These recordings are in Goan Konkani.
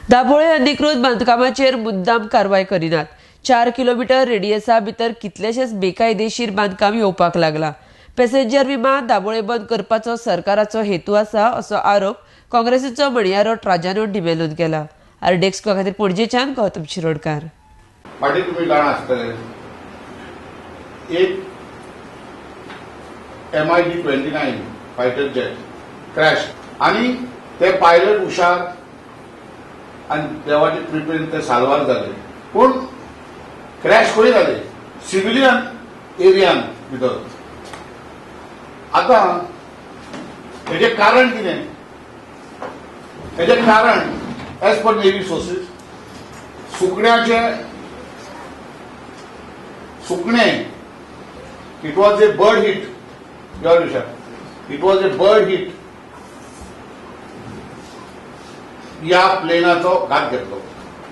दाबोळे अधिकृत बांदकामाचेर मुद्दाम कारवाय करिनात. 4 किलोमिटर रेडियसा भितर कितलेशेच बेकायदेशीर बांदकाम येवपाक लागला. पॅसेंजर विमान दाबोळे बंद करपाचो सरकाराचो हेतू आसा, असो आरोप काँग्रेसीचो म्हणयारो ट्राजानो डिमेलोन केला. आरडीएक्स खातीर पणजेच्यान गौतम शिरोडकार. फाटीं तुमी जाणा आसतले, एक MiG-29 fighter jet crash आनी ते पायलट हुशार आनी देवाचे कृपेन ते साल्वार जाले. पूण क्रॅश खंय जाले? सिविलियन एरियान भितर. आतां हेजें कारण कितें? हेजें कारण, एज पर नेव्ही सोर्सीस, सुकण्याचे सुकणें. It was a bird hit, your it was a bird hit. या प्लेनाचो घात घेतलो.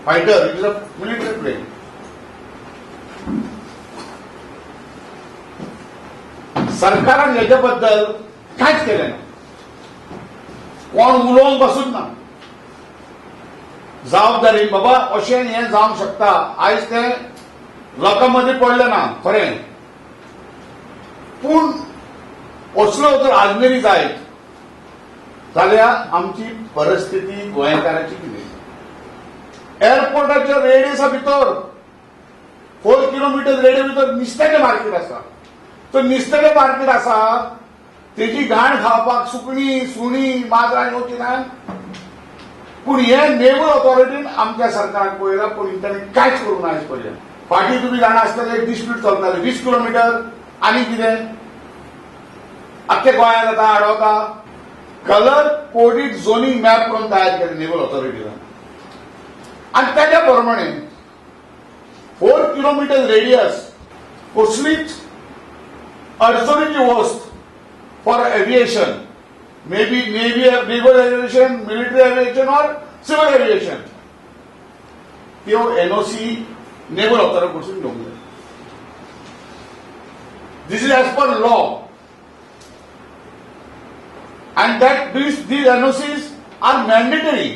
Fighter, it is a military plane. सरकारान हेच्या बद्दल कांयच केलें ना. कोण उलोवंक बसून ना. जबाबदारी बाबा अशें हें जावंक शकता, आयज तें लोकां मदीं पडलें ना खरें, पूण असलो जर आजमेरी जायत जाल्यार आमची परिस्थिती गोंयकाराची कितें? एअरपोर्टाच्या रेडियसा भितर, 4 किलोमिटर रेडियस भितर नुस्त्याचें मार्केट आसा. तर नुस्त्याचें मार्केट आसा, तेजी घाण खावपाक सुकणीं, सुणीं, माजरां येवची ना? पूण हे नेव्हल ऑथॉरिटीन आमच्या सरकाराक पळयलां, पूण तांणी कांयच करूंक ना आयज पर्यंत. फाटीं तुमी जाणा आसतले, एक डिस्प्यूट चलताले, 20 किलोमिटर आनी कितें आख्खे गोंयांत आतां आडवता. कलर कोडीड झोनिंग मॅप करून तयार केले नेव्हल ऑथॉरिटीन आनी त्याच्या प्रमाणे 4 किलोमिटर रेडियस कसलीच अडचणीची वस्त for aviation, may be navy, naval aviation, military aviation or civil aviation, त्यो एनओसी नेव्हल ऑथॉरिटी कडसून घेवंक जाय. This is as per law and that these NOCs are mandatory.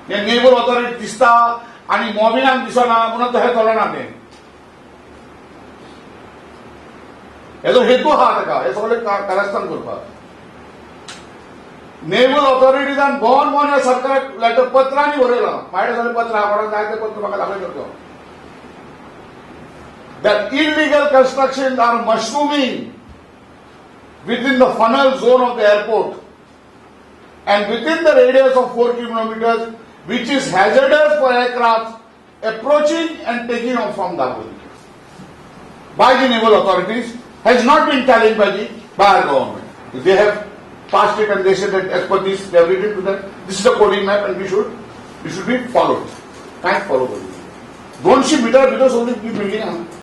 हे नेव्हल ऑथॉरिटी दिसता आणि मोबिनाक दिसना म्हणून तशें चलना तें. हेजो हेतू आहा ताका हे सगळे कारस्थान करपाक. नेव्हल ऑथॉरिटीजान भोवन भोवन ह्या सरकाराक लेटर, पत्रांनी बरयलां. म्हाजे सगळें पत्र आहा, कोणाक जाय तें पत्र म्हाका दाखय शकता, that illegal constructions are mushrooming within the funnel zone of the airport and within the radius of 4 kilometers, which is hazardous for aircraft approaching and taking off from Dabolim, by the naval authorities has not been challenged by our government. They have passed it and they said that as per this, they have written to them, this is the coding map and we should be followed. कांयच follow करू. 200 मिटर भितर सगळी बिल्डिंग आहा.